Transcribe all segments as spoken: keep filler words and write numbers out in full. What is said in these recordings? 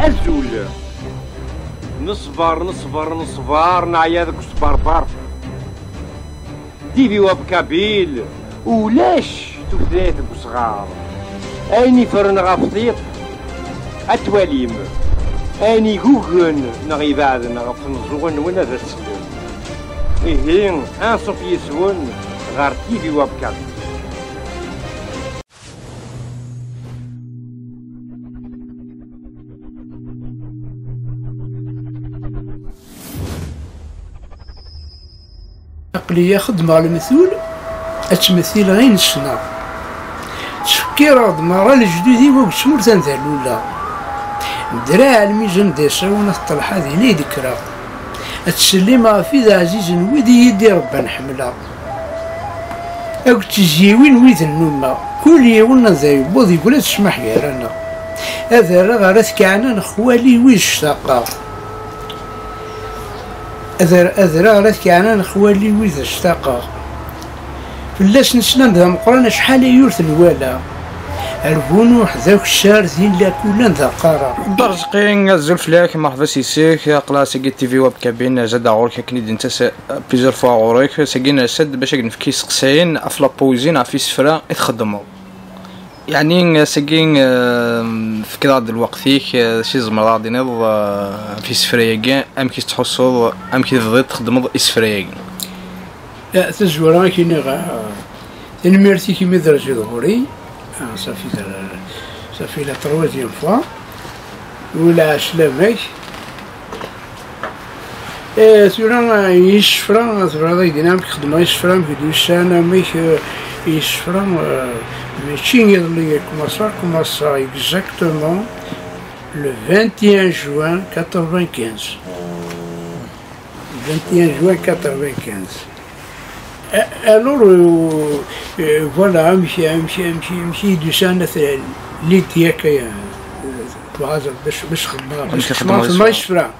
Azul. Neṣber, neṣber, neṣber, neɛya deg usberber. T V Web Kabyle, ulac tutlayt deg usɣar. Ayen iffren ɣef tiṭ, ad twalim. Ayen igugen neɣ ibeɛden ɣef tmeẓẓuɣin-nwen, ad as-tellem. Ihi, anṣuf yis-wen ɣer T V Web Kabyle. Aql-iyi xeddmeɣ lemtul, ad ttmettileɣ ayen ssneɣ. Ttfekkireɣ-d merra lejdud-iw akk d tmurt anda luleɣ. Ddreɛ lmizan d asawen at Ṭelḥa din i d-kkreɣ. Ad ttsellim ɣef wid ɛzizen, wid i yi-d-irebban ḥemmleɣ. Akked tizyiwin wid nnumeɣ, kul yiwen anda yewweḍ yegla d ccmaḥ gar-aneɣ. Ad rreɣ ar At Keɛnan xwali wid ctaqeɣ. Ad r-, ad rreɣ ar At Keɛnan xwali wid ctaqeɣ. Fell-asen slan d ameqqran acḥal ay ur ten-wala. Rbunuḥ d akessar din lakulan d aqqara. Dda Rezqi, azul fell-ak, merḥba s yis-k, aql-aɣ seg T V Web Kabyle, zad ɣur-k akken i d-nettas plusieurs fois ɣur-k, sagi nersa-d bac ad k-nefk iseqsayen ɣef la poésie, ɣef isefra i txeddmeḍ. Yeɛni, sagi, eh, tefkiḍ-aɣ-d lweqt-ik, eh, si tzemreḍ ad ɣ-d-tiniḍ, eh, ɣef isefra-agi, amek i tettḥussuḍ, amek i tebdiḍ txeddmeḍ isefra-agi? Eh, tazwara, ad k-iniɣ, eh, tanemmirt-ik imi d-terziḍ ɣur-i. Ah, ça fait, ça fait la troisième fois. Ula ɛeslama-k. Eh, tura, eh, isefra, tebɣiḍ ad k-d-iniɣ amek xedmeɣ isefra, amek d-usan, amek, eh, isefra, eh, mačči iḍelli i kumaṣaɣ, kumaṣaɣ exactement le vingt et un juin quatre-vingt-quinze. Vingt et un juin quatre-vingt-quinze. Eh, alors, euh, euh, voilà, amek, amek, amek, amek i d-usan at Lidya akka, euh, tebɣa bac, bac xedmeɣ, bac xedmeɣ isefra.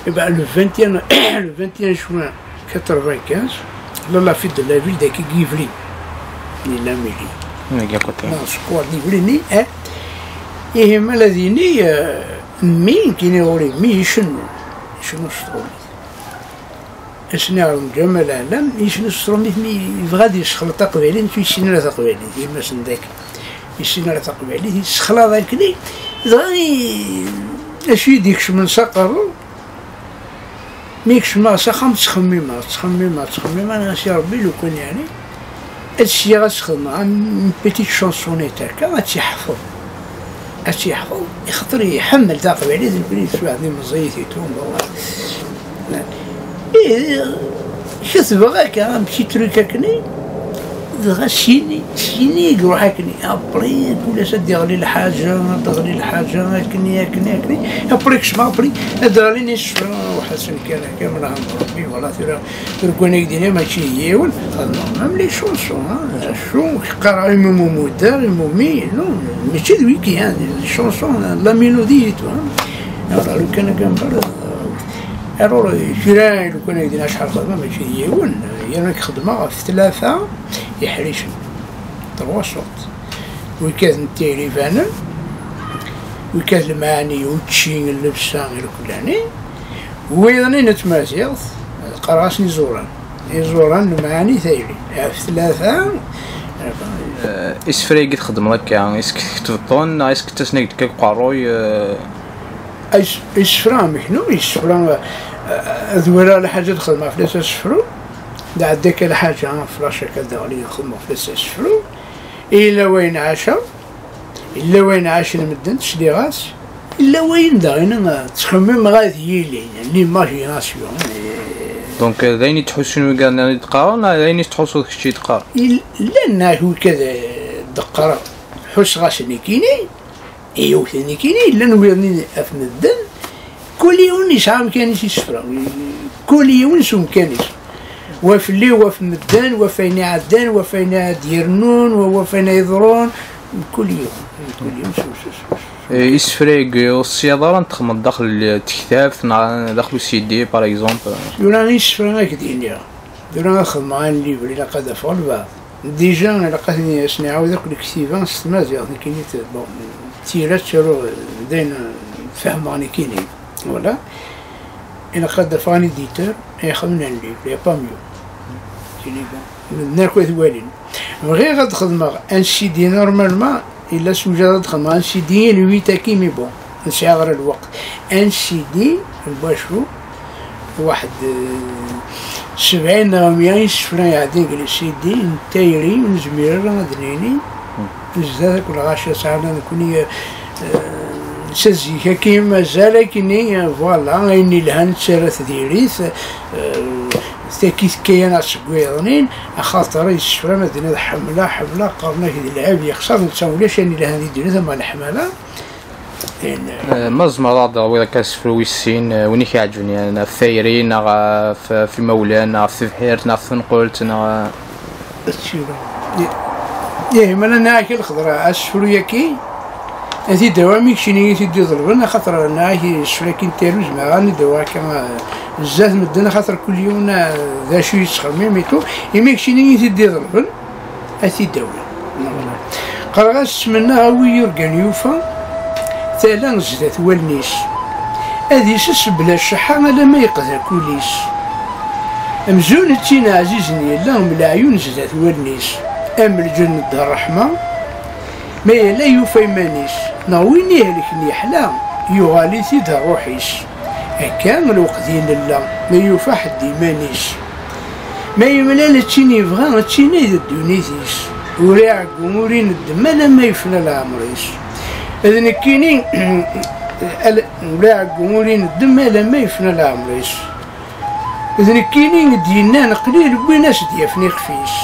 Eh ben, le vingt et un, le vingt et un juin quatre-vingt-quinze, dans la fête de la ville daki Givli, ni la mairie. Dagi à côté. Non, je crois Givli, ni, hein. Ihi ma la dini, euh, mmi, kini ɣur-i, mmi icennu. Icennu s tṛumit. Ass-nni ɣer Ǧamal Ɛlam, yecna s tṛumit mi yebɣa ad yessexleḍ taqbaylit, nekk ur yessin ara taqbaylit, yemma-s n dagi. Ur yessin ara taqbaylit, yessexlaḍ akkenni, dɣa i-, acu i d-ikecmen s aqerru, mi kecmeɣ s axxam, ttxemmimeɣ, ttxemmimeɣ, ttxemmimeɣ, nniɣ-as, ya Ṛebbi, lukan yeɛni, ad syiɣ ad sxedmeɣ am une petite chansonnette akka, ad tt-yeḥfeḍ. Ad tt-yeḥfeḍ, ixaṭer iḥemmel taqbaylit, nekkni neswaɛd imeẓẓiyit et tout, bon. Ih, ketbeɣ akka, un petit truc akkenni, dɣa syin, syin i iruḥ akkenni. Après, kul ass ad d-iɣli lḥaǧa, ad d-teɣli lḥaǧa, akkenni, akkenni, akkenni. Après, kecmeɣ, après, ad d-ɣlin isefra, Ḥasan kan akka, mneɛ Ṛebbi, voilà, tura. Ur kwan ak-d-iniɣ mačči d yiwen, xedmeɣ même les chansons, hein. Acu, qqareɣ imum umudar, imumi, non, mačči d wiki, hein, les chansons, la mélodie et tout, hein. Alors, lukan akka mbeɛd, alors, kra, lukan ak-d-iniɣ acḥal xedmeɣ, mačči d yiwen, yerna xedmeɣ ɣef tlata iḥricen, trois sortes. Wikad n tayri ibanen, wikad lemɛani, učči, llebsa, irkelli. Wiḍen n tmaziɣt, qqareɣ-asen iẓuran. Iẓuran n lemɛani tayri. Ɣef tlata. Eh, isefra-agi txeddmeḍ akka, is-, tketbeḍ-ten, neɣ is-, ttasen-ak-d kan deg uqerruy, eh? Is-, isefra amek, no, isefra, eh, ad walaɣ lḥaǧa ad xedmeɣ fell-as asefru, d ɛedda kan lḥaǧa, flash akka d-aɣli xedmeɣ fell-as asefru, yella wayen ɛaceɣ, yella wayen ɛacen medden, sliɣ-as, yella wayen daɣen, eh, ttxemmimeɣ ad yili, l'imagination, eh. Donc, eh, d ayen i ttḥussun wiyaḍ-nni i d-qqaren, neɣ d ayen i tettḥussuḍ kečč i d-qqaren? Il-, llan wigad, eh, d-qqareɣ, ḥusseɣ-as nekkini, yiwet nekkini, llan wiyaḍ-nni ɣef medden, kul yiwen yesɛa amkan-is isefra, kul yiwen s umkan-is. Wa fell-i, wa f medden, wa f ayen iɛeddan, wa f ayen ad d-yernun, wa, wa f ayen ad yeḍrun, kul yiwen, kul yiwen s, s, s, s. Eh, isefra-agi ur tesɛiḍ ara n txedmeḍ daxel n tektabt neɣ daxel u C D, par exemple? Tura isefra ad k-d-iniɣ. Tura ad xedmeɣ un livre, ilaq ad afeɣ lbeɛḍ. Déjà, ilaq ad ten-, ad sen-iɛawed akk lektiba s tmaziɣt, nekkini t-, bon, tira ttaruɣ, d ayen, Fehmeɣ nekkini. Voilà. Ilaq ad d-afeɣ un éditeur, ixdem un livre, y a pas mieux. Tili bon. Medden akk ad walin. Bɣiɣ ad xedmeɣ un C D normalement, illa s wejjad ad xedmeɣ un C D n huit aki, mais bon, ur sɛiɣ ara lweqt. Un C D, n wacu? Waḥed, eh, sebɛin neɣ mya isefra iɛeddan deg le C D n tayri, ur nezmir ara ad nini. Zdat akk lɣaci sɛan nekkni, eh, s zik akkin mazal akkenni, eh, voilà, ayen ilhan nettarra-t diri-t, eh, tagi tekka-yaneɣ seg wiḍnin, axaṭer isefra ma d-tenniḍ ḥemmleɣ, ḥemmleɣ, qqaren-ak d lɛib yexṣer, netta ulac ayen ilhan di ddunit ama leḥmala. Eh, ma tzemreḍ ad d-tawiḍ akka asefru wis sin, eh, win i k-iɛeǧben, yani, ɣef tayri neɣ ɣef, ɣef imawlan, neɣ ɣef tebḥirt, neɣ ɣef tenqelt, neɣ, eh, Asefru. Ih, ma la nniɣ-ak i lxeḍra, asefru-yaki, ad t-id-awiɣ mi keččini i t-id-iḍelben, axaṭer nniɣ-ak isefra-ki n tayri ur zmireɣ ara ad d-awiɣ akka, eh, zdat medden, axaṭer kul yiwen, eh, d acu yettxemmim et tout, imi keččini i t-id-iḍelben, ad t-id-awiɣ. Qqareɣ-as ttmennaɣ a wi yurgan yufa tala zdat wallen-is, ad ises bla cceḥḥa alamma yeqda kul-is. Amzun d tin ɛzizen yella mleɛyun zdat wallen-is, am lǧenn d ṛṛeḥma, ma yella yufa iman-is, neɣ win ihelken yeḥla, yuɣal-it-id ṛṛuḥ-is. Akka lweqt i nella, ma yufa ḥedd iman-is. Ma yemlal d tin yebɣa, d tin ay d ddunit-is. Ur iɛeggu, ur ineddem, alamma yefna leɛmer-is. D nekkini, al-, ur iɛeggu, ur ineddem, alamma yefna leɛmer-is. D nekkini i d-yennan qlil win as-d-yafen ixef-is.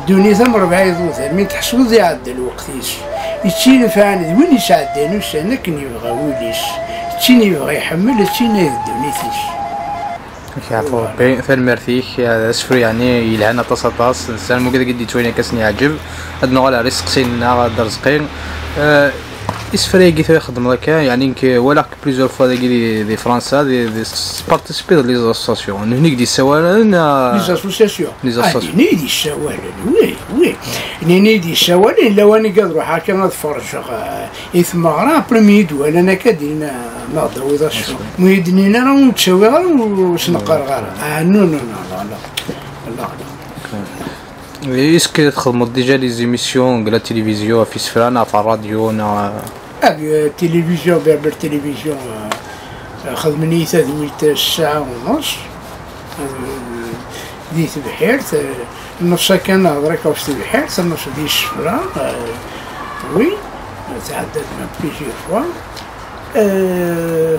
Ddunit am rebɛa iḍudan, mi teḥsbeḍ iɛedda lweqt-is. Yettinefɛen d win yesɛeddan ussan akken yebɣa wul-is. D tin yebɣa iḥemmel, d tin ay d ddunit-is. Ak yeɛfu Rebbi, tanemmirt-ik, d asefru yeɛni yelhan aṭas, aṭas. Nessaram wigad i d-yettwalin akka sen-yeɛǧeb. Ad nuɣal ar isteqsiyen-nneɣ, a Dda Rezqi. Eh, isefra-agi tura ixeddmeḍ akka, yeɛni nekk walaɣ-k plusieurs fois dagi di, di Fransa, di, di, tettparticipiḍ di les associations. Nutni i k-d-yessawalen, ah, Les associations. Les associations. Ah, nutni i d-yessawalen, oui, oui. Nutni i d-yessawalen, lawan i ad ruḥeɣ akka ad ferrjeɣ, ah, i tmeɣra, après mi yi-d-walan akka din, ah, ma d-tawiḍ-as. Aswa. Mi yi-d-nnin ara ur ttawiɣ ara, ur sen-qqareɣ ara. Ah, non, non, non, non, non. Non, non. Est-ce que txedmeḍ déjà les émissions deg la télévision, ɣef isefra, neɣ ɣef ṛṛadyu, neɣ? Ah, deg tilivizyu, Berber Télévision, eh, xedmen-iyi tadwilt ssaɛa u nus, eh, di tebḥirt, eh, nnuṣ akan hḍeṛ-ak ɣef tebḥirt, nnuṣ di isefra, eh, oui, tɛedda-d ma plusieurs fois. Eh,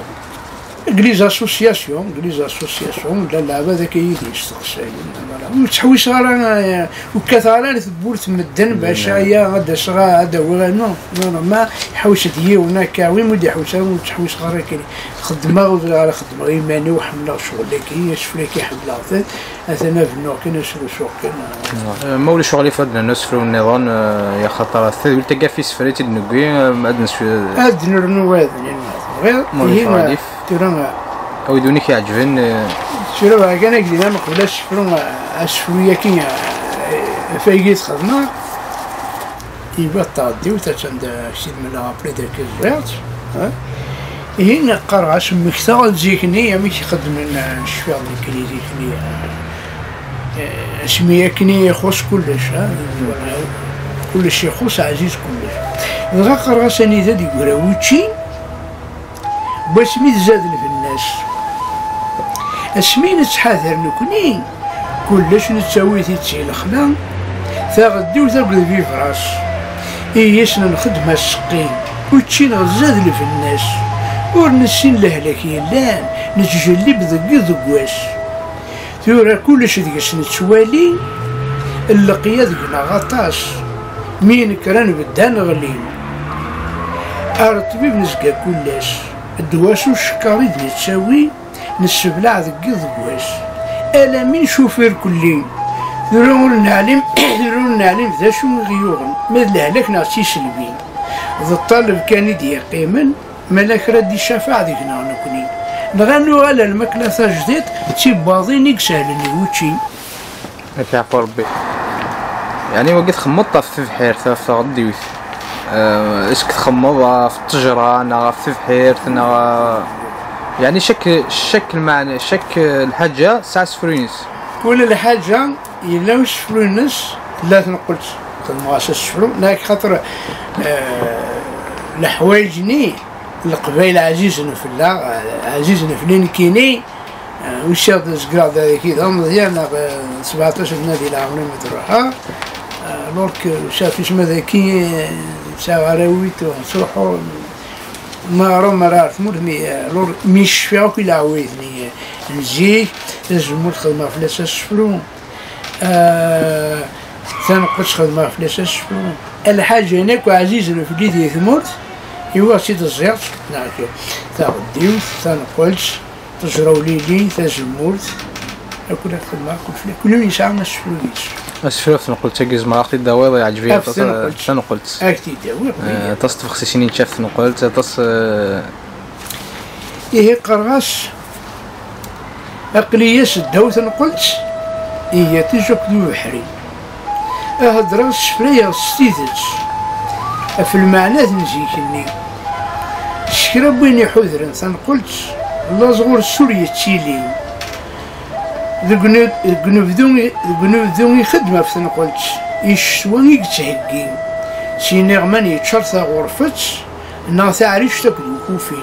Deg les associations, deg les associations, llan lɛibad akka i yi-d-yesteqsayen. Voilà. Ur ttḥewwiseɣ ara, eh, ur kkateɣ ara ar tewwurt n medden bac aya ad d-aseɣ, ad d-awiɣ, non, non, non, ma iḥewwes-d yiwen akka, wi mu d-iḥewwes ara, ur ttḥewwiseɣ ara akka. Xeddmeɣ, ur bɣiɣ ara xeddmeɣ iman-iw, ḥemmleɣ ccɣel-agi, asefru-agi ḥemmleɣ-t, atan ad bennuɣ kan, ad srusuɣ kan. Eh, ma ulac uɣilif ad d-nernu asefru nniḍen, eh, axaṭer tadwilt-agi ɣef isefra i tt-id-newwi, eh, ad nesfi. Ad d-nernu wayeḍ, ma tebɣiḍ. Ma ulac uɣilif. Tura, awi-d win i k-iɛeǧben, eh. Tura bɣiɣ kan ad k-d-iniɣ mqbel asefru, asefru-yagi, eh, ɣef ayagi i t-xedmeɣ. Yebda tɛeddiwt, attan d, ak-tt-id-mleɣ après d akken ẓriɣ-tt, ha? Ihi qqareɣ-as mmektaɣ-d zik-nni amek i xeddmen, eh, cfiɣ nekkni zik-nni, eh, asmi akken i ixuṣ kullec, ha? Kullec ixuṣ, ɛziz kullec. Dɣa qqareɣ-as anida d-yeggra wučči, wasmi tzad lbenna-s. Asmi nettḥadar nekkni, kullec nettawi-t-id si lexla, taɣeddiwt akked bibras, i yisem n lxedma seqqi, učči neɣ tzad lbenna-s. Ur nessin lehlak yellan, nettjellib deg yiḍ deg wass. Tura kullec deg-s nettwali, lleqya deg-neɣ aṭas, mi nekra nbedda neɣli. Ar ṭṭbib nezga kul ass, ddwa s ucekkaṛ i d-nettawi, nesseblaɛ deg yiḍ deg wass. Alamin cufir kulli, tura ur neɛlim, tura ur neɛlim d acu i ɣ-yuɣen, ma d lehlak neɣ d tiselbi. D ṭṭaleb kan i d-yeqqimen, ma la kra d-icafeɛ deg-neɣ nekkni. Dɣa nuɣal ar lmakla tajdiṭ, d tibbaḍin i isehlen i wučči. Ad k-yeɛfu Rebbi. Yeɛni wagi txemmeḍ ɣef tebḥirt, ɣef tɣeddiwt. Est-ce que txemmeḍ ɣef ttejra neɣ ɣef tebḥirt neɣ, yeɛni, chaque, chaque lmeɛna, chaque lḥaǧa tesɛa asefru-ines. Kul lḥaǧa yella usefru-ines. Tella tneqqelt xedmeɣ-as asefru, neɣ xaṭer, eh, leḥwayeǧ-nni Leqbayel ɛzizen fell-aɣ, ɛzizen fell-i nekkini. Eh, usiɣ-d zegreɣ-d dagi d ameẓyan, neɣ, eh, sebɛeṭṭac sna di leɛmer-iw mi d-ruḥeɣ. Eh, alors que usiɣ-d isem dagi, eh, sɛiɣ arraw-iw, ttruḥuɣ, ma ara, ma ara ar tmurt, mi, eh, alors mi cfiɣ akk i leɛwayed-nni, eh, n zik, tazemmurt xedmeɣ fell-as asefru. Eh, taneqqelt xedmeɣ fell-as asefru. Lḥaǧa-nni akk ɛzizen fell-i di tmurt, iwa tt-id-ẓẓiɣ, neɣ taɣeddiwt, taneqqelt, ṭejra ulili, tazemmurt, akk la xedmeɣ, kul fell-, kul yiwen yesɛa asefru-is. Asefru ɣef tneqqelt-agi, zemreɣ ad ɣ-t-id-tawiḍ? Yeɛǧeb-iyi aṭas, eh, taneqqelt. Ad k-t-id-awiɣ, eh, aṭas n tbexsisin i nečča ɣef tneqqelt, aṭas, eh, Ihi qqareɣ-as, aql-iyi-as ddaw tenqelt, ihi tiẓ akked ubeḥri. Heddreɣ, ssefrayeɣ s tidet ɣef lmeɛna n zik-nni. S kra n win iḥudren tanqelt, laẓ ɣur-s ur yettili. Deg unu-, deg unebdu, deg unebdu ixeddem ɣef tenqelt, i ccetwa i yettheggi, s yiniɣman yeččar taɣurfet, neɣ taɛrict akked ukufi.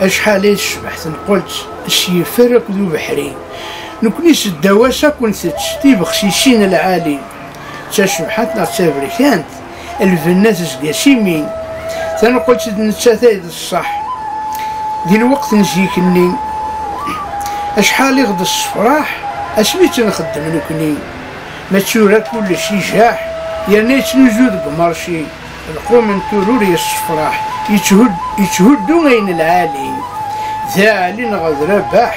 Acḥal ay tecbeḥ tenqelt s yifer akked ubeḥri. Nekni seddaw-as ad ken-tečč tibexsisin lɛali. D tacebḥant neɣ d taberkant, lbenna tezga s imi. Tanqelt d nettat ay d ṣṣeḥ. Di lweqt n zik-nni, acḥal i ɣ-d-tessefraḥ asmi tt-nxeddem nekni. Ma d tura kullec ijaḥ, yerna yettnuzu deg umarci. Lqum n turur yessefraḥ, yetthud-, yetthuddu ayen lɛali. D aɛli neɣ d rabaḥ,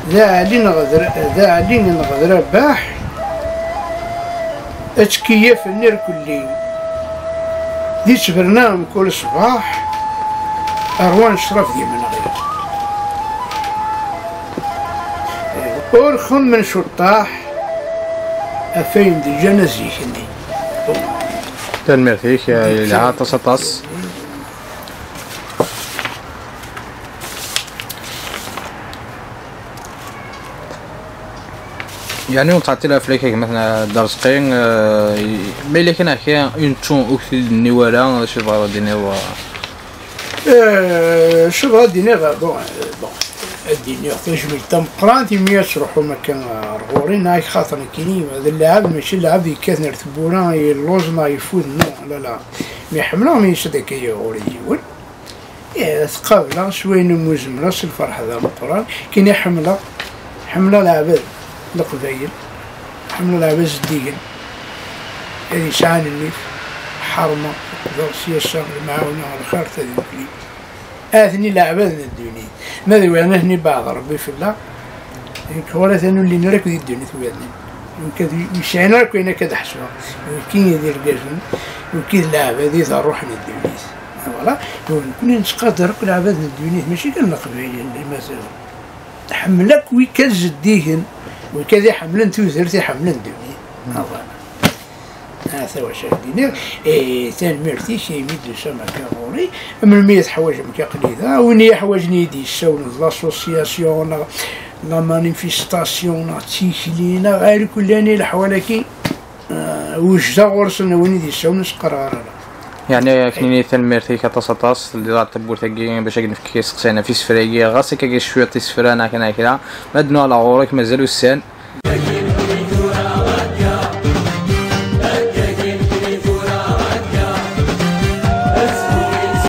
d aɛli neɣ d ra-, d aɛli neɣ d rabaḥ, ad tkeyyaf nni irkelli. Di ttberna mkul ṣṣbeḥ, rwan ccrab d imenɣi. Ur xemmen cuṭṭaḥ ɣef wayen d-ǧǧan zik-nni. Tanemmirt-ik, yelha aṭas, aṭas. Yeɛni ur nettɛeṭṭil ara fell-ak a gma-tneɣ Dda Rezqi, eh, ma yella kan akka ur nettu ur k-t-id-nniɣ ara, d acu tebɣiḍ ad d-tiniḍ? Eh, acu bɣiɣ ad d-iniɣ, bon, eh, bon, ad d-iniɣ tajmilt tameqqrant imi ad truḥum akka ar ɣur-i, neɣ xaṭer nekkini d lɛebd, mačči lɛebd yekkaten ar tewwura, yelluẓ neɣ yeffud, non, la, la. Mi ḥemmleɣ mi yesɛa akka ɣur-i yiwen, eh, tqableɣ s wayen umi zemreɣ s lferḥ d ameqqran, nekkini ḥemmleɣ, ḥemmleɣ leɛbad n Leqbayel, ḥemmleɣ leɛbad zeddigen, ad yesɛan nnif, ḥerma, uqbeɣ, siyasa, lemɛawna, lxir, tadukli. Atni leɛbad n ddunit. Ma d wiyaḍ atni beɛd Rebbi fell-aɣ, nekk ɣur-i atan ur llin ara akk di ddunit wiyaḍ. Nekk ad ur sɛin ara akk ayen akka d-ḥesbeɣ. Nekki d irgazen, nekki d leɛbad i d ṛṛuḥ n ddunit. Voilà. Donc, nekkni nettqadar akk leɛbad n ddunit, mačči kan Leqbayel, d imazan. Ḥemmel akk wikka zeddigen, wikka d iḥemmlen tudert, iḥemmlen ddunit. Ah, voilà. Ah, ta wacu ara d-iniɣ. Eh, tanemmirt-ik imi d-tusam akka ɣur-i. Melmi i teḥwaǧem, nekk aql-i da. Win i yi-iḥwaǧen i yi-d-yessawlen d l'association, neɣ la manifestation, neɣ d tikli, neɣ ɣer kulli leḥwal-agi, eh, wejdeɣ ɣur-sen, win i d-yessawlen ur s-qqareɣ ara la. Yeɛni, ad k-nini tanemmirt-ik aṭas, aṭas, teldiḍ ɣer tewwurt-agi bac ad k-nefk iseqsiyen ɣef isefra-agi, ɣas akka cwiṭ isefra neɣ kan kra. Ma d-nuɣaleɣ ɣur-k mazal ussan.